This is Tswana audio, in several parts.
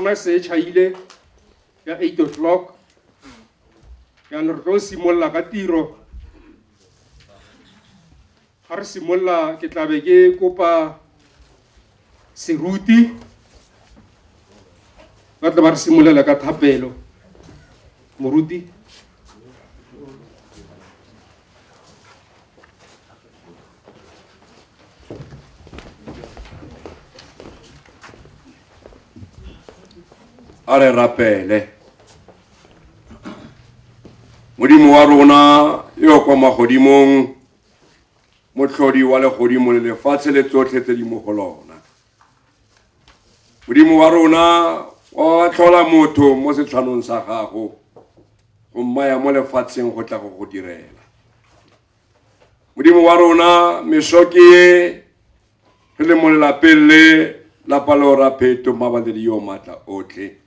rona se e tšhaile ya 8 o'clock. Jaanong re tlo simolola ka tiro. Ga re simolola, ke tlabe ke kopa seruti ba tle ba re simolola ka thapelo. Moruti. A re rapele. Modimo wa rona yo kwa magodimong, motlhodi wa legodimo le lefatshe le tsotlhe tse di mo go lona, Modimo wa rona, wa tlhola motho mo setshwanong sa gago go mmaya mo lefatsheng go tla go go direla. Modimo wa rona, meso ke ye re le mo lelapeng le lapa leo ra Pheto Mabaledi yo maatla otlhe,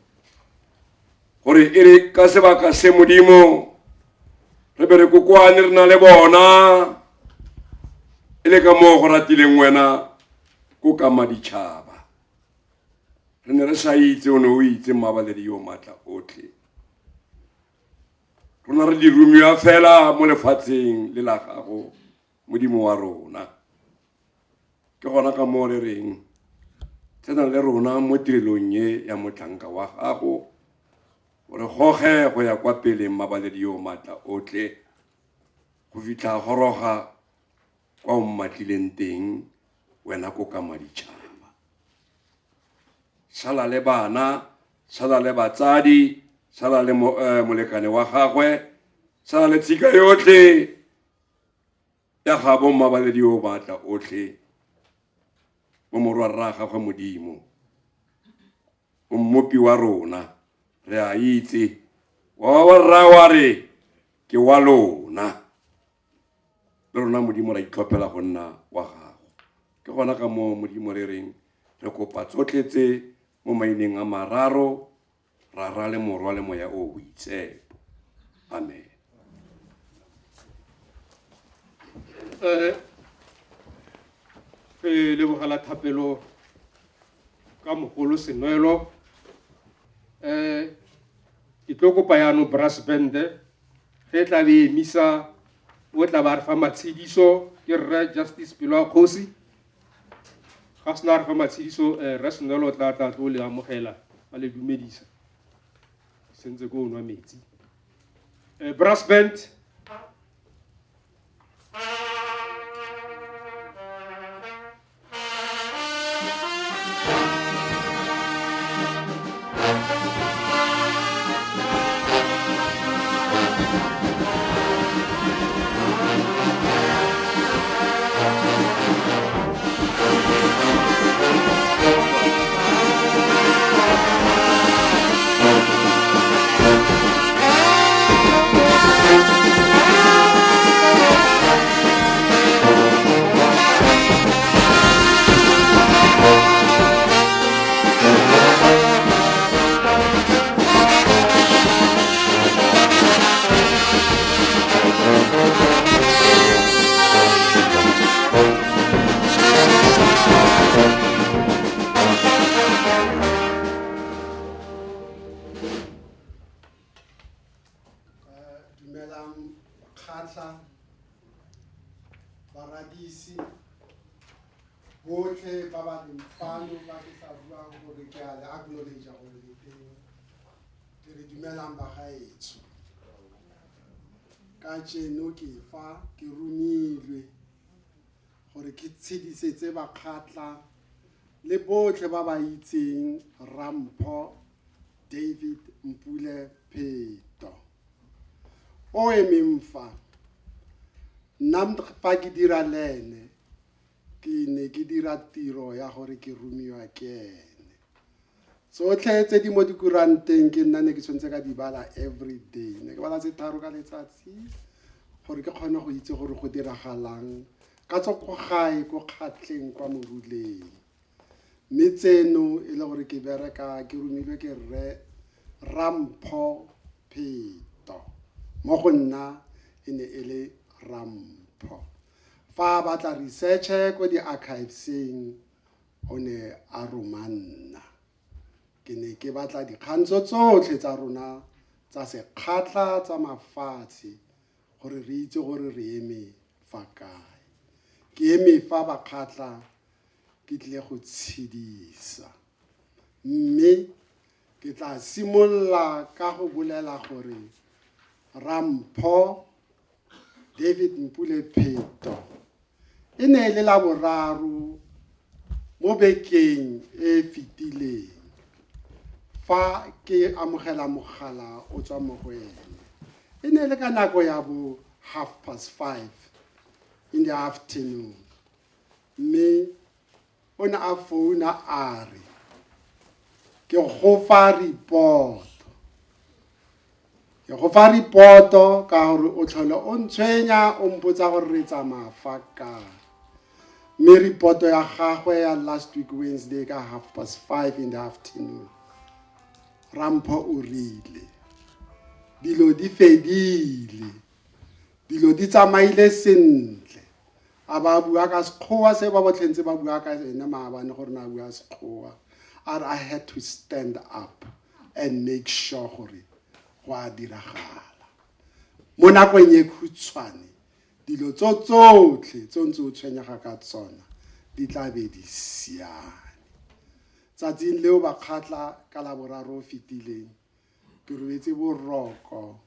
gore e re ka sebaka se, Modimo, re be re kokoane re na le bona e le ka moo go ratileng wena ko ka maditšhaba. Re ne re sa itse, o ne o itse, Mmabaledi yo maatla otlhe. Rona re diromiwa fela mo lefatsheng le la gago, Modimo wa rona. Ke gona ka moo re reng tsena le rona mo tirelong ye ya motlhanka wa gago, gore goge go ya kwa pele, Mmabaledi yo maatla otlhe, go fitlha goroga kwa o mmatlileng teng wena ko ka maditšhaba. Sala le bana, sala le batsadi, sala le molekane wa gagwe, sala le tshika yotlhe ya gabo, Mmabaledi yo maatla otlhe, mo morwa rra gagwe. Modimo o mmopi wa rona, re a itse wa rra wa re ke wa lona le rona. Modimo, ra itlhophela go nna wa gago. Ke gona ka moo, Modimo, re reng re kopa tsotlhe tse mo maineng a mararo, Rara le Morwa le Moya o Boitshepo. Amen. Re lebogela thapelo ka mogolo Senwelo. Ke tlo kopa yaanong brass band ge tla be emisa, o tla ba re fa matshediso ke rre Justice Pelo a Kgosi. Ga sena re fa matshediso, rre Senwelo o tla tla tlo le amogela, a le dumedisa. Sentse ko o nwa metsi. Brass band. Dumelang Kgatlha, baradisi botlhe ba ba leng fano ba ke sa buang gore ke a le acknowledge gore le teng. Ke re dumelang bagaetsho. Ka tseno ke fa ke romilwe gore ke tshedisetse Bakgatla le botlhe ba ba itseng Rampho David Mpule Pheto o emeng fa. Nna fa ke dira le ene, ke ne ke dira tiro ya gore ke romiwa ke ene. Tsotlhe tse di mo dikuranteng ke nna ne ke tshwanetse ka di bala every day. Ne ke bala tse tharo ka letsatsi gore ke kgone go itse gore go diragalang ka tswa ko gae, ko Kgatleng, kwa Moruleng. Mme tseno e le gore ke bereka ke romilwe ke rre Rampho Pheto. Mo go nna e ne e le Rampho. Fa a batla research ko di-archiveseng, o ne a roma nna. Ke ne ke batla dikgang tso tsotlhe tsa rona tsa sekgatla tsa mafatshe gore re itse gore re eme fa kae. Ke eme fa Bakgatla ke tlile go tshedisa. Mme ke tla simolola ka go bolela gore Rampho David Mpule Pheto e ne e le la boraro mo bekeng e e fetileng fa ke amogela mogala o tswa mo go ene. E ne e le ka nako ya bo 5:30 in the afternoon, mme o ne a founa a re ke go fa report, ke go fa reporto ka gore o tlhole o ntshwenya o mpotsa gore re tsamaya fa kae. Mme reporto ya gagwe ya last week Wednesday ka 5:30 in the afternoon, Rampho o rile dilo di fedile, dilo di tsamaile sentle. A ba bua ka Sekgowa se ba botlhentse ba bua ka ene maabane gore na bua Sekgowa, a re I had to stand up and make sure gore go a diragala. Mo nakong e khutshwane dilo tso tsotlhe tse o ntse o tshwenyega ka tsona di tla be di siame. Tsatsing leo Bakgatla ka Laboraro o fetileng ke robetse boroko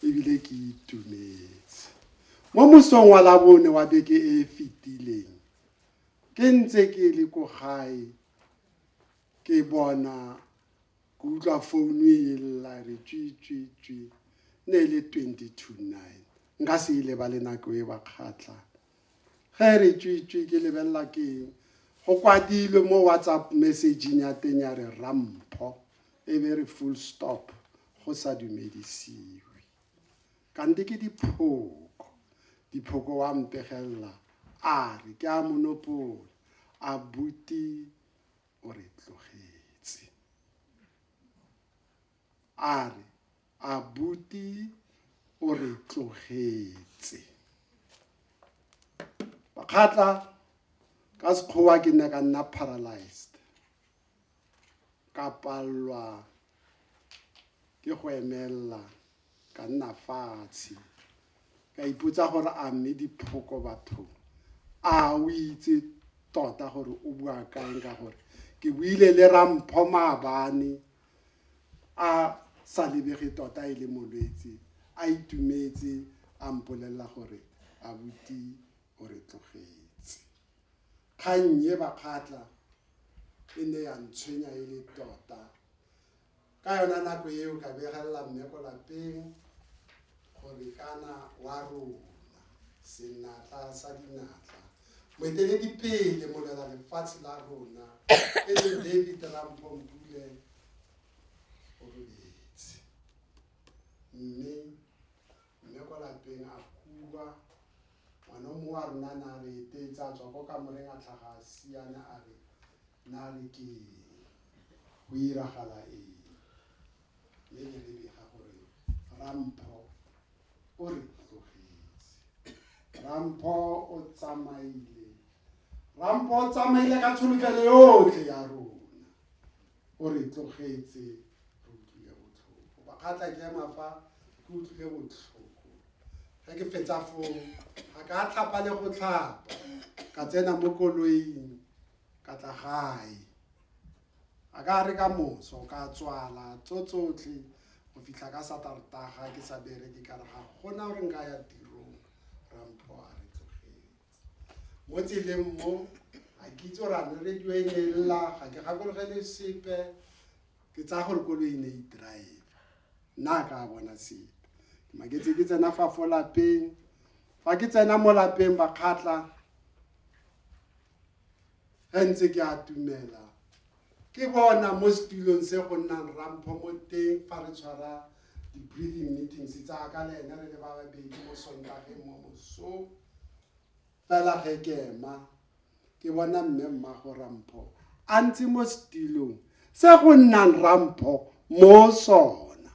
ebile ke itumetse. Mo mosong wa Labone wa beke e e fetileng ke ntse ke le ko gae ke bona ke utlwa founu e lla re tswi tswi tswi, ne e le 8:40. Nka se e lebale nako e Bakgatla. Ge re tswi tswi ke lebelela ke eng, go kwadilwe mo WhatsApp messaging ya teng ya re Rampho, e be re full stop, go sa dumedisiwe. Kante ke Diphoko. Diphoko wa mpegelela a re ke a monopola, abuti o re tlogetse. A re abuti o re tlogetse. Bakgatla ka Sekgowa ke ne ka nna paralyzed, ka pallwa ke go emelela, ka nna fatshe, ka ipotsa gore a mme Diphoko batho a o itse tota gore o bua kaeng, ka gore ke buile le Rampho maabane a sa lebege tota e le molwetse, a itumetse, a mpolelela gore abuti o re tlogetse. Kgang e Bakgatla e ne ya ntshwenya e le tota. Ka yona nako eo ka begelela mme ko lapeng gore kana wa rona senatla sa dinatla, moeteledipele molwela lefatshe la rona e leng David Rampho Mpule o robetse. Mme mme ko lapeng a kua ngwana o mongwe wa rona na re etetse, a tswa ko kamoreng a tlhaga a siana a re na re ke go iragala eng, mme be re bega gore Rampho o re tlogetse, Rampho o tsamaile, Rampho o tsamaile ka tsholofelo yotlhe ya rona, o re tlogetse, re utlwile botlhoko. Bakgatla ke ema fa ke utlwile botlhoko. Ge ke fetsa foo ga ka tlhapa le go tlhapa, ka tsena mo koloing ka tla gae. A ka re ka moso ka tswala tso tsotlhe go fitlha ka Satertaga ke sa bereke, ka re ga gona gore nka ya tirong, Rampho a re tlogetse. Mo tseleng mo ga ke itse gore a ne radio e ne e lla, ga ke gakologele sepe, ke tsaya gore koloi e ne e drive, nna ka bona sepe. Ke maketse ke tsena fa fo lapeng, fa ke tsena mo lapeng Bakgatla ge ntse ke atumela ke bona mo setulong se go nnang Rampho mo teng fa re tshwara di-briefing meetings tsa ka le ene re le ba babedi mo Sontageng mo mosong. Fela ge ke ema ke bona mme mmago Rampho a ntse mo setilong se go nnang Rampho mo sona,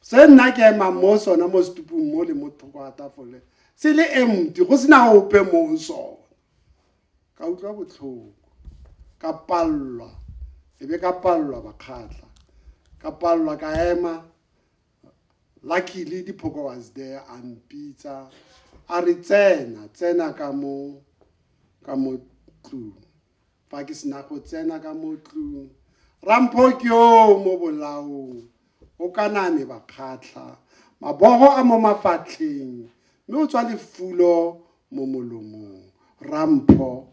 se nna ke emang mo sona mo setupung mo le mo thoko ga tafole se le empty, go sena ope mo sona. Ka utlwa botlhoko, ka pallwa E be ka palelwa Bakgatla, ka palelwa ka ema. Luckily Diphoko was there, a mpitsa a re tsena, tsena ka mo ka mo tlung. Fa ke sena go tsena ka mo tlung, Rampho ke yo mo bolaong, o kaname Bakgatla, mabogo a mo mafatlheng, mme o tswa lefulo mo molomong. Rampho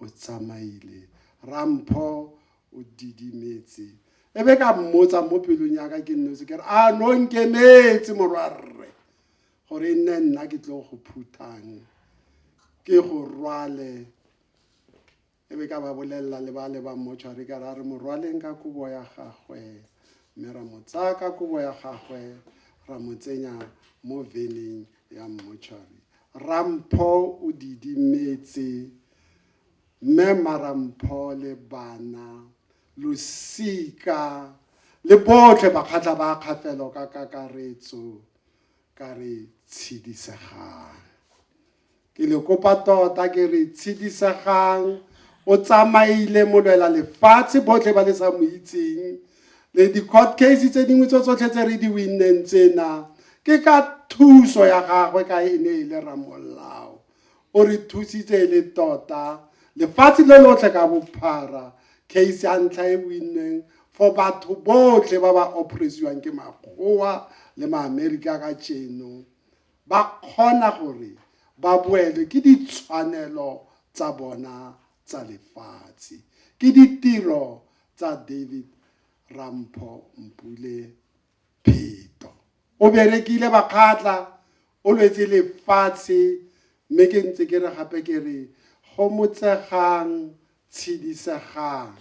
o tsamaile, Rampho o didimetse. E be ka mmotsa mo pelong ya ka ke nnosi ke re, a no nkemetse morwarre gore e nne nna ke tlo go phuthang ke go rwale. E be ka ba bolelela le ba le ba motšhware ka re, a re mo rwaleng ka kobo ya gagwe, mme ra mo tsaya ka kobo ya gagwe ra mo tsenya mo veneng ya motšhware. Rampho o didimetse, mme Marampho le bana, losika le botlhe Bakgatla ba kgafelo ka kakaretso ka re tshedisegang. Ke le kopa tota ke re tshedisegang. O tsamaile molwela lefatshe botlhe ba le sa mo itseng, le di-court case tse dingwe tse tsotlhe tse re di winneng tsena ke ka thuso ya gagwe, ka e ne e le ramolao. O re thusitse e le tota lefatshe le lotlhe ka bophara. Case ya ntlha e winneng for batho botlhe ba ba oppressiwang ke makgowa le maamerika ka tšeno, ba kgona gore ba boelwe ke ditshwanelo tsa bona tsa lefatshe, ke ditiro tsa David Rampho Mpule Pheto. O berekile Bakgatla, o lwetse lefatshe, mme ke ntse ke re gape ke re gomotsegang, tshedisegang.